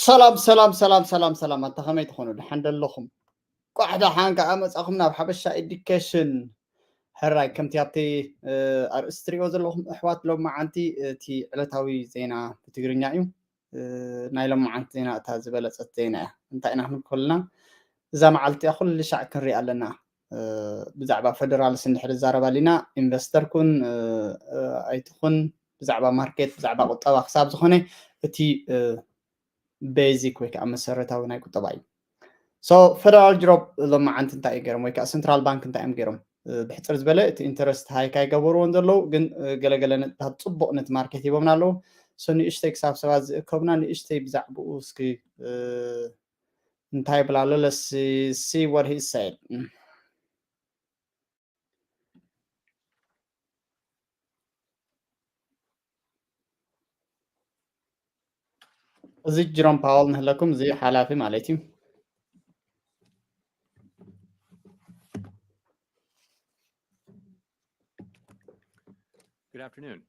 ሰላም ሰላም ሰላም ሰላም ሰላም ኣታ ከመይ ትኾኑ? ደሓን ደለኹም? ቋሕ ደሓን ከኣ መጻኹም ናብ ሓበሻ ኤዱኬሽን። ሕራይ ከምቲ ኣብቲ ኣርእስቲ ትሪእዎ ዘለኹም ኣሕዋት፣ ሎማዓንቲ እቲ ዕለታዊ ዜና ብትግርኛ እዩ። ናይ ሎማዓንቲ ዜና እታ ዝበለጸት ዜና እያ። እንታይ ኢና ክንብል ከለና እዛ መዓልቲ እያ ኩሉ ሻዕ ክንሪኣ ኣለና። ብዛዕባ ፈደራልስ እንድሕር ዝዛረብ ኣሊና ኢንቨስተር ኩን ኣይትኹን ብዛዕባ ማርኬት ብዛዕባ ቁጠባ ክሳብ ዝኾነ እቲ ቤዚክ ወይ ከዓ መሰረታዊ ናይ ቁጠባ እዩ። ሶ ፈደራል ጅሮብ ሎማዓንቲ እንታይ እዩ ገይሮም ወይ ከዓ ሰንትራል ባንክ እንታይ እዮም ገይሮም? ብሕፅር ዝበለ እቲ ኢንተረስት ሃይክ ኣይገበርዎን ዘለዉ፣ ግን ገለገለ ነጥብታት ፅቡቅ ነቲ ማርኬት ሂቦምና ኣለዉ። ሶ ንእሽተይ ክሳብ ሰባት ዝእከቡና ንእሽተይ ብዛዕባኡ እስኪ እንታይ ይብል ኣሎ? Let's see what he said. እዚ ጅሮም ፓወል ንህለኩም እዚ ሓላፊ ማለት እዩ። Good afternoon.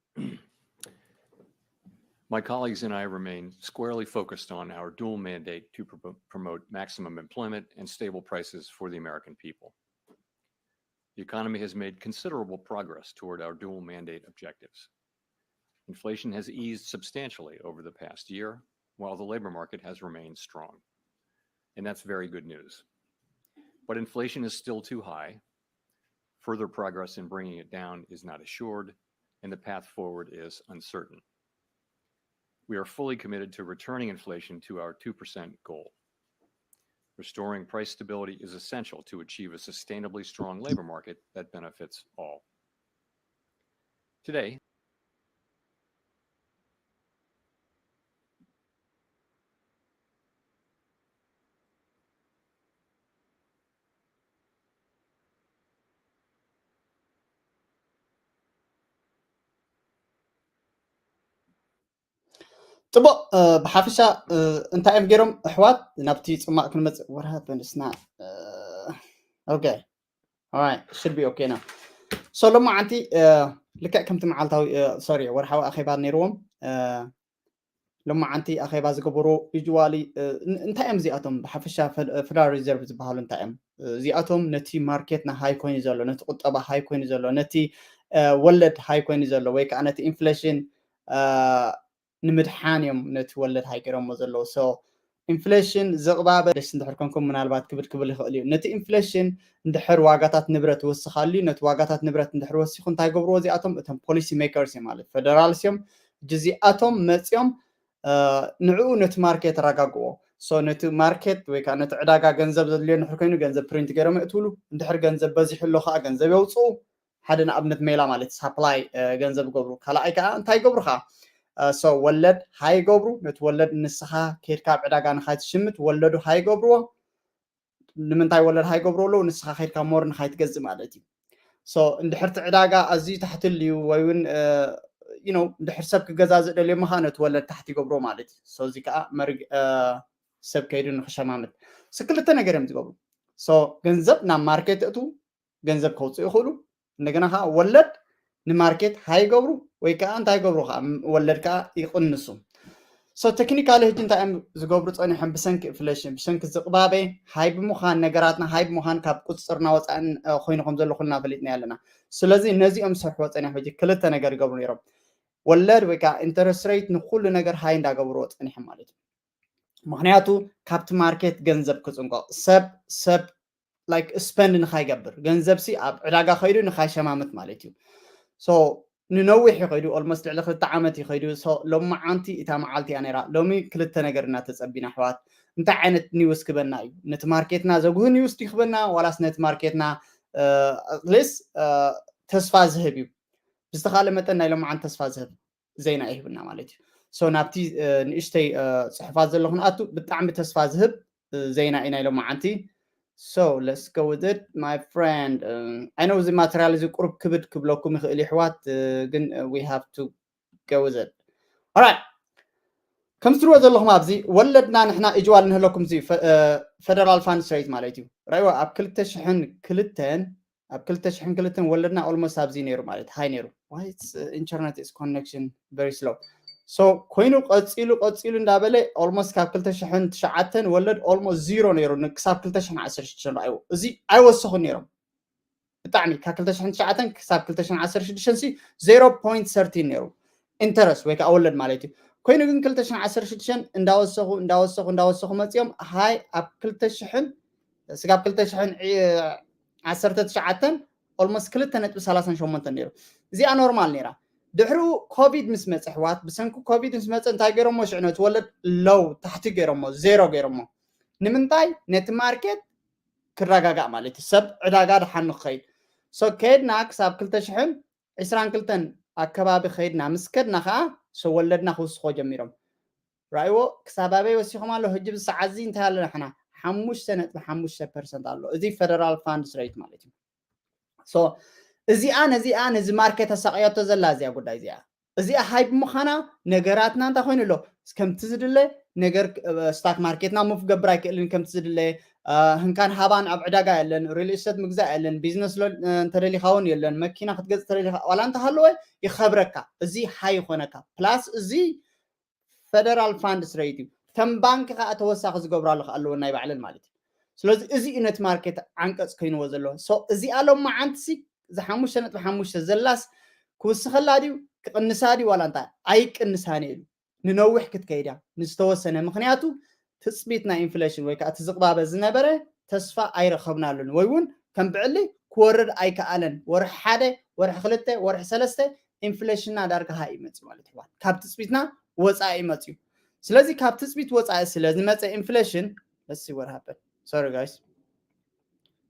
My colleagues and I remain squarely focused on our dual mandate to promote maximum employment and stable prices for the American people. The economy has made considerable progress toward our dual mandate objectives. Inflation has eased substantially over the past year, while the labor market has remained strong. And that's very good news. But inflation is still too high. Further progress in bringing it down is not assured, and the path forward is uncertain. We are fully committed to returning inflation to our two percent goal. Restoring price stability is essential to achieve a sustainably strong labor market that benefits all. Today, ፅቡቅ። ብሓፈሻ እንታይ እዮም ገይሮም ኣሕዋት? ናብቲ ፅማቅ ክንመፅእ ወርሃ በንስና okay. Alright, should be okay now. So ሎማዓንቲ ልክዕ ከምቲ መዓልታዊ ሶሪ ወርሓዊ ኣኼባ ነይርዎም። ሎማዓንቲ ኣኼባ ዝገበሩ usually እንታይ እዮም እዚኣቶም? ብሓፈሻ ፈደራል ሪዘርቭ ዝበሃሉ እንታይ እዮም? እዚኣቶም ነቲ ማርኬትና ሃይ ኮይኑ ዘሎ፣ ነቲ ቁጠባ ሃይ ኮይኑ ዘሎ፣ ነቲ ወለድ ሃይ ኮይኑ ዘሎ ወይ ከዓ ነቲ ኢንፍሌሽን ንምድሓን እዮም ነቲ ወለድ ሃይ ገይሮሞ ዘለዉ። So ኢንፍሌሽን ዝቕባበ ደስ እንድሕር ኮንኩም ምናልባት ክብድ ክብል ይኽእል እዩ። ነቲ ኢንፍሌሽን እንድሕር ዋጋታት ንብረት ይወስኻሉ እዩ። ነቲ ዋጋታት ንብረት እንድሕር ወሲኹ እንታይ ገብርዎ እዚኣቶም? እቶም ፖሊሲ ሜከርስ እዮም ማለት ፈደራልስ እዮም። እዚኣቶም መፂኦም ንዕኡ ነቲ ማርኬት ኣረጋግዎ። So ነቲ ማርኬት ወይ ከዓ ነቲ ዕዳጋ ገንዘብ ዘድልዮ እንድሕር ኮይኑ ገንዘብ ፕሪንት ገይሮም የእትውሉ። እንድሕር ገንዘብ በዚሑ ኣሎ ከዓ ገንዘብ የውፅኡ። ሓደ ንኣብነት ሜላ ማለት ሳፕላይ ገንዘብ ይገብሩ። ካልኣይ ከዓ እንታይ ይገብሩ ከዓ so ወለድ ሃይ ይገብሩ። ነቲ ወለድ ንስኻ ከድካ ኣብ ዕዳጋ ንኻይትሽምት ወለዱ ሃይ ይገብርዎ። ንምንታይ ወለድ ሃይ ይገብሩ ኣለዉ? ንስኻ ከድካ ሞር ንኻይትገዝእ ማለት እዩ። So እንድሕርቲ ዕዳጋ ኣዝዩ ታሕቲ ልዩ ወይ እውን you know እንድሕር ሰብ ክገዛዝእ ደልዮ ምኻ ነቲ ወለድ ታሕቲ ይገብርዎ ማለት እዩ። So እዚ ከዓ ሰብ ከይዱ ንክሸማምት። So ክልተ ነገር እዮም ዝገብሩ። So ገንዘብ ናብ ማርኬት እቱ ገንዘብ ከውፅኡ ይኽእሉ። እንደገና ከዓ ወለድ ንማርኬት ሃይ ይገብሩ ወይ ከዓ እንታይ ይገብሩ ከዓ ወለድ ከዓ ይቕንሱ። So ቴክኒካሊ ሕጂ እንታይ እዮም ዝገብሩ ፀኒሖም? ብሰንኪ ኢንፍሌሽን ብሰንኪ ዝቕባበ ሃይ ብምዃን ነገራትና ሃይ ብምዃን ካብ ቁፅፅርና ወፃእን ኮይኑ ከም ዘሎ ኩልና ፈሊጥና ኣለና። ስለዚ ነዚኦም ዝሰርሕዎ ፀኒሖም ሕጂ ክልተ ነገር ይገብሩ ነይሮም። ወለድ ወይ ከዓ ኢንተረስት ሬት ንኩሉ ነገር ሃይ እንዳገብርዎ ፀኒሖም ማለት እዩ። ምክንያቱ ካብቲ ማርኬት ገንዘብ ክፅንቆ ሰብ ሰብ like ስፐንድ ንካይገብር ገንዘብ ሲ ኣብ ዕዳጋ ከይዱ ንካይሸማምት ማለት እዩ። So ንነዊሕ ይኸይዱ almost ልዕሊ ክልተ ዓመት ይኸይዱ። So ሎማዓንቲ እታ መዓልቲ እያ ነይራ። ሎሚ ክልተ ነገር እናተፀቢና ኣሕዋት እንታይ ዓይነት ኒውስ ክበና እዩ? ነቲ ማርኬትና ዘጉህ ኒውስ ድዩ ክበና ዋላስ ነቲ ማርኬትና ሌስ ተስፋ ዝህብ እዩ? ብዝተኻለ መጠን ናይ ሎማዓንቲ ተስፋ ዝህብ ዜና ይህብና ማለት እዩ። So ናብቲ ንእሽተይ ፅሑፋት ዘሎ ክንኣቱ ብጣዕሚ ተስፋ ዝህብ ዜና እዩ ናይ ሎማዓንቲ። So let's go with it my friend. I know እዚ ማቴሪያል እዚ ቁሩብ ክብድ ክብለኩም ይኽእል ይሕዋት ግን we have to go with it. Alright. ከም ትሪእዎ ዘለኹም ኣብዚ ወለድና ንሕና እጅዋል ንህለኩም እዚ ፈደራል ፋንድስ ሬት ማለት እዩ። ራይዋ ኣብ ክልተ ሽሕን ክልተን ኣብ ክልተ ሽሕን ክልተን ወለድና almost ኣብዚ ነይሩ ማለት ሃይ ነይሩ። Why it's internet is connection very slow. So ኮይኑ ቀፂሉ ቀፂሉ እንዳበለ almost ካብ ክልተ ሽሕን ትሽዓተን ወለድ almost zero ነይሩ፣ ክሳብ ክልተ ሽሕን ዓሰርተ ሽዱሽተን ረኣይዎ። እዚ ኣይወሰኹን ነይሮም ብጣዕሚ። ካብ ክልተ ሽሕን ትሽዓተን ክሳብ ክልተ ሽሕን ዓሰርተ ሽዱሽተን ሲ zero point thirteen ነይሩ፣ interest ወይ ከዓ ወለድ ማለት እዩ። ኮይኑ ግን ክልተ ሽሕን ዓሰርተ ሽዱሽተን እንዳወሰኹ እንዳወሰኹ እንዳወሰኹ መፂኦም፣ ሃይ ኣብ ክልተ ሽሕን ስጋብ ክልተ ሽሕን ዓሰርተ ትሽዓተን almost ክልተ ነጥቢ ሰላሳን ሸሞንተን ነይሩ። እዚኣ ኖርማል ነይራ። ድሕሪኡ ኮቪድ ምስ መፀ፣ ኣሕዋት፣ ብሰንኪ ኮቪድ ምስ መፀ እንታይ ገይሮሞ? ሽዑ ነቲ ወለድ ሎው፣ ታሕቲ ገይሮሞ፣ ዜሮ ገይሮሞ። ንምንታይ? ነቲ ማርኬት ክረጋጋእ ማለት እዩ። ሰብ ዕዳጋ ደሓን ንክኸይድ። So ከድና ክሳብ ክልተ ሽሕን ዕስራን ክልተን ኣከባቢ ከድና፣ ምስ ከድና ከዓ ሰው ወለድና ክውስኾ ጀሚሮም። ራእይዎ ክሳብ ኣበይ ወሲኾም ኣሎ? ሕጂ ብሰዓት እዚ እንታይ ኣለና ሕና? ሓሙሽተ ነጥቢ ሓሙሽተ ፐርሰንት ኣሎ። እዚ ፌደራል ፋንድስ ሬት ማለት እዩ። So እዚኣ ነዚኣ ነዚ ማርኬት ኣሳቅያቶ ዘላ እዚኣ ጉዳይ እዚኣ እዚኣ ሃይ ብምዃና ነገራትና እንታይ ኮይኑ ኣሎ? ከምቲ ዝድለ ነገር፣ ስታክ ማርኬትና ሙቭ ገብር ኣይክእልን። ከምቲ ዝድለ፣ እ፣ ህንካን ሃባን ኣብ ዕዳጋ የለን፣ ሪል ስቴት ምግዛእ የለን፣ ቢዝነስ ሎ-፣ እ፣ እንተደሊኻ እውን የለን፣ መኪና ክትገዝእ እንተደሊኻ ዋላ እንተሃለወ ይኸብረካ። እዚ ሃይ ይኾነካ። ፕላስ እዚ ፌደራል ፋንድስ ሬት እዩ። ከም ባንክ ከዓ ተወሳኺ ዝገብራሉ ከዓ ኣለወን ናይ ባዕለን ማለት እዩ። ስለዚ እዚ እዩ ነቲ ማርኬት ዓንቀፅ ኮይንዎ ዘሎ። So እዚኣ ሎማዓንቲ ሲ፣ እዚ ሓሙሽተ ነጥቢ ሓሙሽተ ዘላስ ክውስኸላ ድዩ ክቕንሳ ድዩ? ዋላ እንታይ ኣይቅንሳን እዩ ኢሉ። ንነዊሕ ክትከይድ እያ፣ ንዝተወሰነ። ምኽንያቱ ትፅቢት ናይ ኢንፍሌሽን ወይ ከዓ እቲ ዝቕባበ ዝነበረ ተስፋ ኣይረኸብናሉን፣ ወይ እውን ከም ብዕሊ ክወርድ ኣይከኣለን። ወርሒ ሓደ፣ ወርሒ ክልተ፣ ወርሒ ሰለስተ ኢንፍሌሽንና ዳርጋ ሃይ ይመፅእ ማለት እዩ። ካብ ትፅቢትና ወፃኢ ይመፅእ እዩ። ስለዚ ካብ ትፅቢት ወፃኢ ስለ ዝመፀ ኢንፍሌሽን፣ let's see what happened, sorry guys,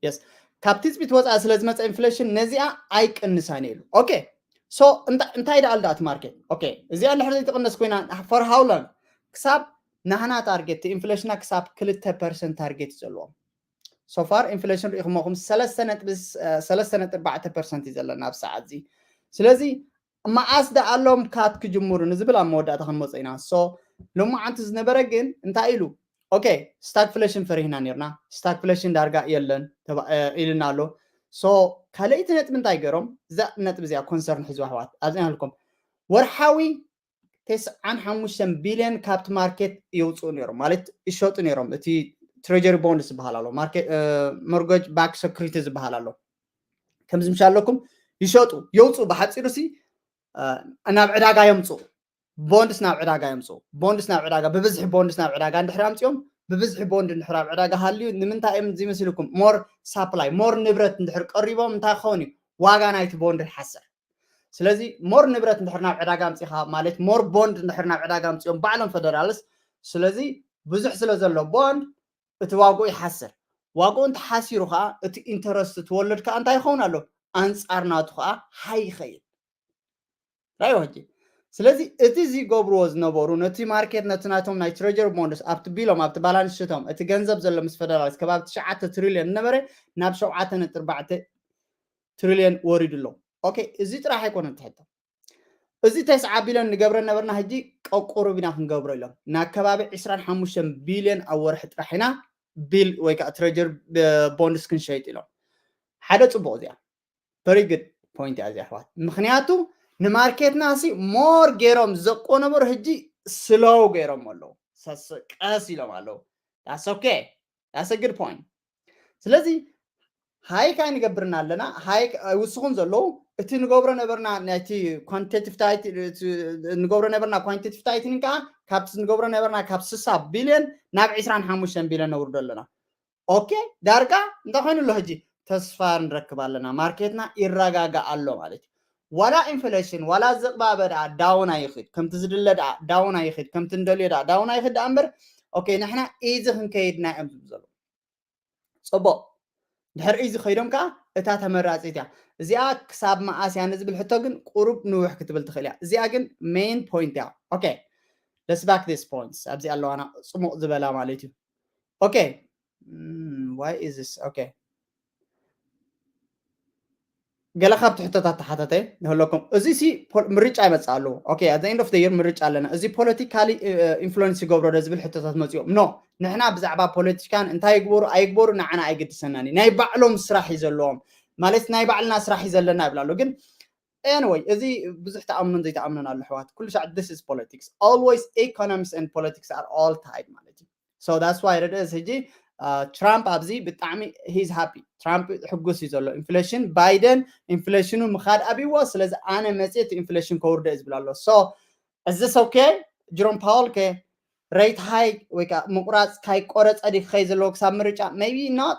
yes፣ ካብ ትፅቢት ወፃኢ ስለ ዝመፀ ኢንፍሌሽን ነዚኣ ኣይቅንሳን ኢሉ። ኦኬ፣ so እንታ-፣ እንታይ ደኣ ልዳት ማርኬት? ኦኬ፣ እዚኣ እንድሕር ዘይትቕነስ ኮይና for how long? ክሳብ ናህና ታርጌት ኢንፍሌሽንና ክሳብ ክልተ ፐርሰንት ታርጌት እዩ ዘለዎም። So far ኢንፍሌሽን ርኢኹምኹም ሰለስተ ነጥቢ፣ እ፣ ሰለስተ ነጥቢ ኣርባዕተ ፐርሰንት እዩ ዘለና ኣብ ሰዓት እዚ። ስለዚ መዓስ ደኣ ሎም ካት ክጅምሩ ንዝብል ኣብ መወዳእታ ክንመፅእ ኢና። So ሎማዓንቲ ዝነበረ ግን እንታይ ኢሉ? ኦኬ፣ ስታግፍሌሽን ፈሪህና ነርና፣ ስታግፍሌሽን ዳርጋ የለን ተባ-፣ እ፣ ኢልና ኣሎ። So ካልኣይቲ ነጥቢ እንታይ ገይሮም? እዛ ነጥቢ እዚኣ ኮንሰርን ሒዝዋ ኣሕዋት፣ ኣብዚ ናልኩም ወርሓዊ ተስዓን ሓሙሽተን ቢልዮን ካብቲ ማርኬት የውፅኡ ነይሮም፣ ማለት ይሸጡ ነይሮም። እቲ ትሬጀሪ ቦንድ ዝበሃል ኣሎ፣ ማርኬት፣ እ፣ ሞርጌጅ ባክ ሰኩሪቲ ዝበሃል ኣሎ። ከምዚ ምሻ ኣለኩም ይሸጡ፣ የውፅኡ። ብሓፂሩ ሲ፣ እ፣ ናብ ዕዳጋ የምፅኡ። ቦንድስ ናብ ዕዳጋ የምፅኡ። ቦንድስ ናብ ዕዳጋ፣ ብብዝሒ ቦንድስ ናብ ዕዳጋ እንድሕር ኣምፅኦም፣ ብብዝሒ ቦንድ እንድሕር ኣብ ዕዳጋ ሃልዩ፣ ንምንታይ እዮም እዚ መስልኩም? ሞር ሳፕላይ፣ ሞር ንብረት እንድሕር ቀሪቦም እንታይ ክኸውን እዩ? ዋጋ ናይቲ ቦንድ ይሓስር። ስለዚ ሞር ንብረት እንድሕር ናብ ዕዳጋ ኣምፂኻ፣ ማለት ሞር ቦንድ እንድሕር ናብ ዕዳጋ ኣምፂኦም ባዕሎም ፌደራልስ፣ ስለዚ ብዙሕ ስለ ዘሎ ቦንድ እቲ ዋግኡ ይሓስር። ዋግኡ እንተሓሲሩ ከዓ እቲ ኢንተረስት ትወለድ ከዓ እንታይ ይኸውን ኣሎ? ኣንፃር ናቱ ከዓ ሃይ ይኸይድ። ራዮ ሕጂ። ስለዚ እቲ ዝገብርዎ ዝነበሩ ነቲ ማርኬት፣ ነቲ ናቶም ናይ ትሬጀሪ ቦንድስ ኣብቲ ቢሎም፣ ኣብቲ ባላንስ ሽቶም፣ እቲ ገንዘብ ዘሎ ምስ ፌደራልስ ከባቢ ትሽዓተ ትሪልዮን ነበረ፣ ናብ ሸውዓተ ነጥቢ ኣርባዕተ ትሪልዮን ወሪዱ ኣሎ። ኦኬ፣ እዚ ጥራሕ ኣይኮነን ትሕቶ። እዚ ተስዓ ቢልዮን ንገብረ ነበርና፣ ሕጂ ቀቁሩብ ኢና ክንገብሮ ኢሎም። ናብ ከባቢ ዕስራን ሓሙሽተን ቢልዮን ኣብ ወርሒ ጥራሕ ኢና ቢል ወይ ከዓ ትሬጀሪ፣ እ፣ ቦንድስ ክንሸይጥ ኢሎም። ሓደ ፅቡቕ እዚኣ። ቨሪ ጉድ ፖይንት እያ እዚኣ ኣሕዋት። ምኽንያቱ ንማርኬትና ሲ ሞር ገይሮም ዘቆ ነበሩ፣ ሕጂ ስሎው ገይሮም ኣለዉ። ሰስ-፣ ቀስ ኢሎም ኣለዉ። That's okay. That's a good point. ስለዚ ሃይክ ኣይንገብርና ኣለና፣ ሃይክ ኣይውስኹን ዘለዉ። እቲ ንገብሮ ነበርና ናይቲ ኳንቲቴቲቭ ታይት-፣ እቲ ንገብሮ ነበርና ኳንቲቴቲቭ ታይትኒንግ ከዓ ካብቲ ንገብሮ ነበርና ካብ ስሳ ቢልዮን ናብ ዕስራን ሓሙሽተን ቢልዮን ነውርዶ ኣለና። ኦኬ፣ ዳርጋ እንታይ ኮይኑ ኣሎ ሕጂ? ተስፋ ንረክብ ኣለና፣ ማርኬትና ይረጋጋእ ኣሎ ማለት እዩ። ዋላ ኢንፍሌሽን ዋላ ዝቕባበ ደኣ ዳውን ኣይኽድ፣ ከምቲ ዝድለ ደኣ ዳውን ኣይኽድ፣ ከምቲ እንደልዮ ደኣ ዳውን ኣይኽድ ደኣ እምበር፣ ኦኬ፣ ንሕና ኢዚ ክንከይድና እዮም ዝብሉ ዘለዉ። ፅቡቕ፣ ድሕር ኢዚ ከይዶም ከዓ እታ ተመራፂት እያ። እዚኣ ክሳብ መኣስ እያ ንዝብል ሕቶ ግን ቁሩብ ንውሕ ክትብል ትኽእል እያ። እዚኣ ግን ሜን ፖይንት እያ። ኦኬ፣ let's back this points። ኣብዚ ኣለዋና ፅሙቕ ዝበላ ማለት እዩ። ኦኬ፣ mm, why is this? ኦኬ፣ ገለ ካብቲ ሕቶታት ተሓተተ ንህለኩም። እዚ ሲ ፖል-፣ ምርጫ ይመፅእ ኣለዎ። ኦኬ፣ at the end of the year ምርጫ ኣለና። እዚ ፖለቲካሊ ኢንፍሉዌንስ ይገብሮ ዶ ዝብል ሕቶታት መፅኦም። ኖ፣ ንሕና ብዛዕባ ፖለቲካን እንታይ ይግበሩ ኣይግበሩ ንዓና ኣይገድሰናን እዩ። ናይ ባዕሎም ስራሕ እዩ ዘለዎም። ማለት ናይ ባዕልና ስራሕ እዩ ዘለና ይብል ኣሎ። ግን Anyway, እዚ ብዙሕ ተኣምኑን ዘይተኣምኑን ኣሎ ኣሕዋት። ኩሉ ሻዕ this is politics. Always economics and politics are all tied ማለት እዩ። So that's why ርድእስ ሕጂ ትራምፕ ኣብዚ ብጣዕሚ he's happy። ትራምፕ ሕጉስ እዩ ዘሎ። ኢንፍሌሽን ባይደን ኢንፍሌሽኑ ምኻድ ኣብይዎ። ስለዚ ኣነ መፅእ ኢንፍሌሽን ከውርደ እዩ ዝብል ኣሎ። So እዚ ሰው ከ ጅሮም ፓወል ከ ሬት ሃይ ወይ ከዓ ምቁራፅ ካይቆረፀ ድዩ ክኸይ ዘለዎ ክሳብ ምርጫ? Maybe not።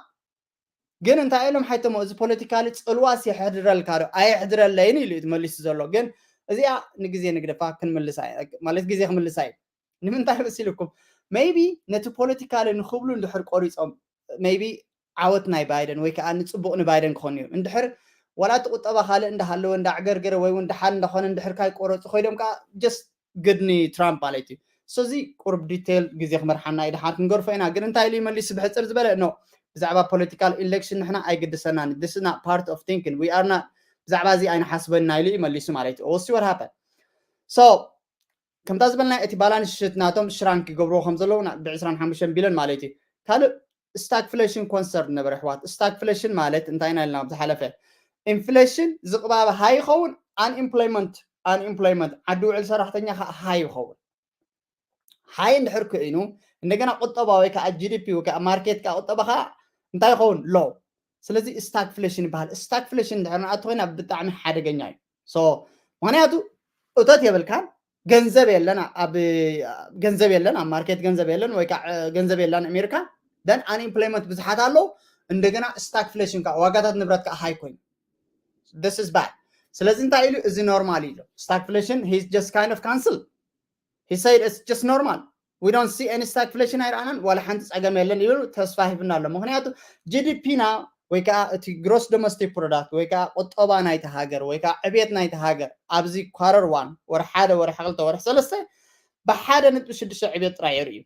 ግን እንታይ ኢሎም ሓይተሞ እዚ ፖለቲካሊ ፅልዋስ የሕድረልካ ዶ ኣየሕድረለይን ኢሉ እዩ መሊሱ ዘሎ። ግን እዚኣ ንግዜ ንግደፋ ክንምልሳ ማለት ግዜ ክምልሳ እዩ። ንምንታይ መሲልኩም? Maybe ነቲ ፖለቲካሊ ንክብሉ እንድሕር ቆሪፆም maybe ዓወት ናይ ባይደን ወይ ከዓ ንፅቡቅ ንባይደን ክኾኑ እዮም። እንድሕር ዋላ እቲ ቁጠባ ካልእ እንዳሃለወ እንዳዕገርገረ ወይ እውን ደሓን እንዳኾነ እንድሕር ካይቆረፁ ኮይዶም ከዓ just good ንትራምፕ ማለት እዩ። So እዚ ቁርብ ዲቴል ግዜ ክመርሓና እዩ፣ ደሓር ክንገርፎ ኢና። ግን እንታይ ኢሉ ይመሊሱ ብሕፅር ዝበለ? No፣ ብዛዕባ ፖለቲካል ኢሌክሽን ንሕና ኣይግድሰናን። This is not part of thinking. We are not፣ ብዛዕባ እዚ ኣይንሓስበና ኢሉ ይመሊሱ ማለት እዩ። We'll see what happen። So ከምታ ዝበልና እቲ ባላንስ ሽት ናቶም ሽራንክ ይገብርዎ ከም ዘለዉ ብ ዕስራን ሓሙሽተን ቢልዮን ማለት እዩ። ካልእ ስታግፍሌሽን ኮንሰርን ነበረ ኣሕዋት። ስታግፍሌሽን ማለት እንታይ ኢና ኢልና ኣብ ዝሓለፈ? ኢንፍሌሽን ዝቕባበ ሃይ ይኸውን፣ ኣንኤምፕሎይመንት ኣንኤምፕሎይመንት ዓዲ ውዕል ሰራሕተኛ ከዓ ሃይ ይኸውን። ሃይ እንድሕር ክኢኑ እንደገና ቁጠባ ወይ ከዓ ጂዲፒ ወይ ከዓ ማርኬት ከዓ ቁጠባ ከዓ እንታይ ይኸውን? ሎው። ስለዚ ስታግፍሌሽን ይበሃል። ስታግፍሌሽን እንድሕር ንኣቶ ኮይና ብጣዕሚ ሓደገኛ እዩ። So ምክንያቱ እቶት የብልካን፣ ገንዘብ የለን፣ ኣብ ገንዘብ የለን፣ ኣብ ማርኬት ገንዘብ የለን ወይ ከዓ ገንዘብ የለን ኣሜሪካ። Then ኣንኤምፕሎይመንት ብዙሓት ኣለዉ። እንደገና ስታግፍሌሽን ከዓ ዋጋታት ንብረት ከዓ ሃይ ኮይኑ this is bad። ስለዚ እንታይ ኢሉ? እዚ ኖርማል ኢሉ። Stagflation, he's just kind of cancel. He said it's just normal. We don't see any stagflation ኣይረኣናን፣ ዋላ ሓንቲ ፀገም የለን ይብል፣ ተስፋ ሂብና ኣሎ። ምክንያቱ ጂዲፒና ወይ ከዓ እቲ ግሮስ ዶሜስቲክ ፕሮዳክት ወይ ከዓ ቁጠባ ናይቲ ሃገር ወይ ከዓ ዕብየት ናይቲ ሃገር ኣብዚ ኳረር ዋን፣ ወርሒ ሓደ፣ ወርሒ ክልተ፣ ወርሒ ሰለስተ ብሓደ ነጥቢ ሽዱሽተ ዕብየት ጥራይ የርእዩ።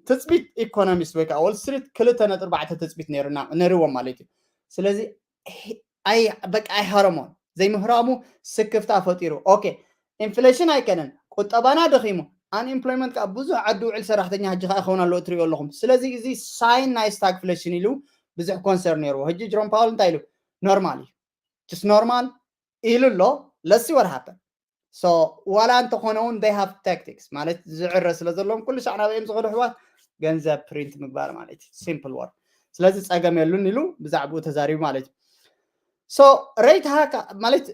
ትፅቢት ኢኮኖሚስት ወይ ከዓ ዎል ስትሪት ክልተ ነጥቢ ኣርባዕተ ትፅቢት ነይርዎም ማለት እዩ። ስለዚ ኣይ በቃ ኣይሃረሞን። ዘይምህራሙ ስክፍታ ፈጢሩ። ኦኬ፣ ኢንፍሌሽን ኣይከነን፣ ቁጠባና ደኺሙ፣ ኣንኤምፕሎይመንት ከዓ ብዙሕ ዓዲ ውዕል ሰራሕተኛ ሕጂ ከዓ ይኸውን ኣለዎ እትሪኦ ኣለኹም። ስለዚ እዚ ሳይን ናይ ስታግፍሌሽን ኢሉ ብዙሕ ኮንሰርን ነይርዎ። ሕጂ ጅሮም ፓወል እንታይ ኢሉ? ኖርማል እዩ፣ ጅስ ኖርማል ኢሉ ኣሎ። Let's see what happen። So ዋላ እንተኾነ እውን they have tactics ማለት ዝዕረ ስለ ዘለዎም ኩሉ ሻዕ ናበኦም ዝኸዱ ኣሕዋት ገንዘብ ፕሪንት ምግባር ማለት እዩ። ሲምፕል ወርድ። ስለዚ ፀገም የሉን ኢሉ ብዛዕባኡ ተዛሪቡ ማለት እዩ። So ሬት ሃካ ማለት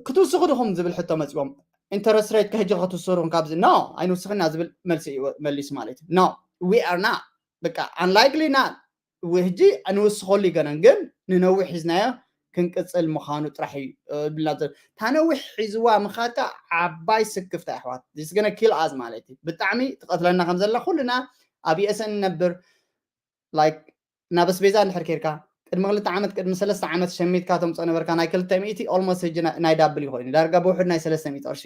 ክትውስኹ ድኹም ዝብል ሕቶ መፂዎም። ኢንተረስት ሬት ከሕጂ ክትውስኹ ድኹም ካብዚ? No፣ ኣይንውስኽና ዝብል መልሲ እዩ መሊሱ ማለት እዩ። No, we are not፣ በቃ unlikely not። ሕጂ ንውስኸሉ ይገነን ግን ንነዊሕ ሒዝናዮ ክንቅፅል ምዃኑ ጥራሕ እዩ ብልና ዘሎ። እታ ነዊሕ ሒዝዋ ምኻድካ ዓባይ ስክፍታ ኣሕዋት። This gonna kill us ማለት እዩ። ብጣዕሚ ትቐትለና ከም ዘላ ኩልና ኣብ የእሰን ንነብር። Like ናብ ኣስቤዛ እንድሕር ኬድካ ቅድሚ ክልተ ዓመት ቅድሚ ሰለስተ ዓመት ሸሚትካ ተምፅኦ ነበርካ ናይ ክልተ ሚእቲ፣ ኦልሞስት ሕጂ ናይ ዳብል ኮይኑ ዳርጋ ብውሕድ ናይ ሰለስተ ሚእቲ ቅርሺ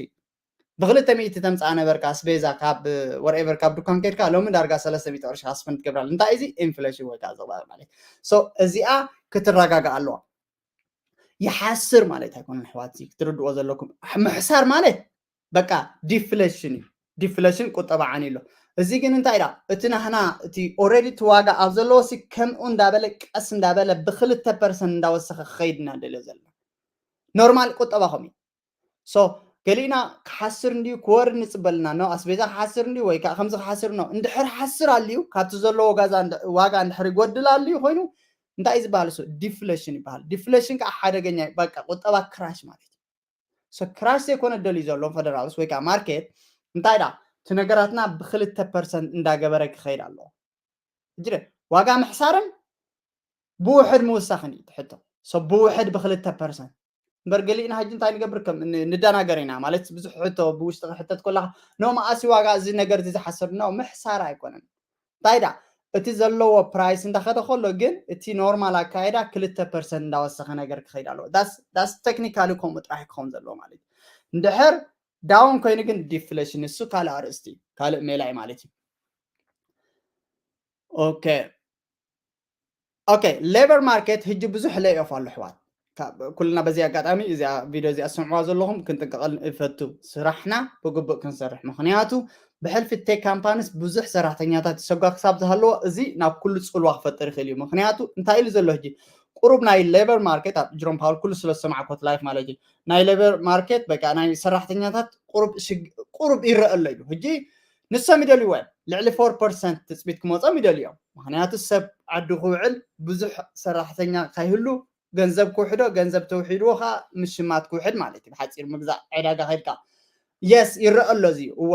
ብክልተ ሚእቲ ተምፅኣ ነበርካ ኣስቤዛ ካብ ወርኤቨር ካብ ዱካን ከድካ ሎሚ ዳርጋ ሰለስተ ሚእቲ ቅርሺ ካስፈን ትገብራል። እንታይ እዚ ኢንፍሌሽን ወይ ከዓ ዝቕባበ ማለት። So እዚኣ ክትረጋጋእ ኣለዋ። ይሓስር ማለት ኣይኮነን ኣሕዋት ክትርድዎ ዘለኩም። ምሕሳር ማለት በቃ ዲፍሌሽን እዩ። ዲፍሌሽን ቁጠባ ዓኒ ኣሎ። እዚ ግን እንታይ ዳ እቲ ናህና እቲ ኦረዲ እቲ ዋጋ ኣብ ዘለዎ ሲ ከምኡ እንዳበለ ቀስ እንዳበለ ብክልተ ፐርሰንት እንዳወሰኸ ክኸይድ ኢና ደልዮ ዘለና። ኖርማል ቁጠባ ከምኡ። So ገሊእና ክሓስር እንድዩ ክወርድ ንፅበልና ነው ኣስቤዛ ክሓስር እንድዩ ወይ ከዓ ከምዚ ክሓስር ነው እንድሕር ሓስር ኣልዩ ካብቲ ዘለዎ ጋዛ ዋጋ እንድሕር ይጎድል ኣልዩ ኮይኑ እንታይ እዩ ዝበሃል? So ዲፍሌሽን ይበሃል። ዲፍሌሽን ከዓ ሓደገኛ እዩ። በቃ ቁጠባ ክራሽ ማለት እዩ። So ክራሽ ዘይኮነ ደልዩ ዘሎ ፈደራልስ ወይ ከዓ ማርኬት እንታይ ዳ እቲ ነገራትና ብክልተ ፐርሰንት እንዳገበረ ክኸይድ ኣለዎ። ሕጂ ዋጋ ምሕሳርን ብውሕድ ምውሳኽን እዩ ትሕቶ። So ብውሕድ ብክልተ ፐርሰንት እምበር ገሊእና ሕጂ እንታይ ንገብር ከም ንደናገር ኢና ማለት ብዙሕ ሕቶ ብውሽጢ ክሕተት ከለካ ኖ መኣሲ ዋጋ እዚ ነገር እዚ ዝሓስር ነው ምሕሳር ኣይኮነን። እንታይ ዳ እቲ ዘለዎ ፕራይስ እንዳኸደ ከሎ ግን እቲ ኖርማል ኣካይዳ ክልተ ፐርሰንት እንዳወሰኸ ነገር ክኸይድ ኣለዎ። ዳስ ቴክኒካሊ ከምኡ ጥራሕ ክኸውን ዘለዎ ማለት እዩ። እንድሕር ዳውን ኮይኑ ግን ዲፍሌሽን ንሱ ካልእ ኣርእስቲ ካልእ ሜላ እዩ ማለት እዩ። ኦኬ ኦኬ ሌበር ማርኬት ሕጂ ብዙሕ ሌይ ኦፍ ኣሎ ኣሕዋት። ኩልና በዚ ኣጋጣሚ እዚኣ ቪድዮ እዚኣ ዝሰምዕዋ ዘለኹም ክንጥንቀቐል እፈቱ። ስራሕና ብግቡእ ክንሰርሕ ምክንያቱ ብሕልፊ ቴክ ካምፓኒስ ብዙሕ ሰራሕተኛታት ይሰጓ ክሳብ ዝሃለዎ እዚ ናብ ኩሉ ፅልዋ ክፈጥር ይኽእል እዩ። ምክንያቱ እንታይ ኢሉ ዘሎ ሕጂ ቁሩብ ናይ ሌበር ማርኬት ኣብ ጅሮም ፓወል ኩሉ ስለ ዝሰማዕኮት ላይፍ ማለት እዩ ናይ ሌበር ማርኬት በቃ ናይ ሰራሕተኛታት ቁሩብ ቁሩብ ይረአ ኣሎ ኢሉ። ሕጂ ንሶም ይደልይዎ እዮም ልዕሊ ፎር ፐርሰንት ትፅቢት ክመፆም ይደልዮም። ምክንያቱ ሰብ ዓዱ ክውዕል ብዙሕ ሰራሕተኛ ካይህሉ ገንዘብ ክውሕዶ ገንዘብ ተውሒድዎ ከዓ ምሽማት ክውሕድ ማለት እዩ። ብሓፂር ምግዛእ ዕዳጋ ከይድካ የስ ይረአ ኣሎ እዚ እወ።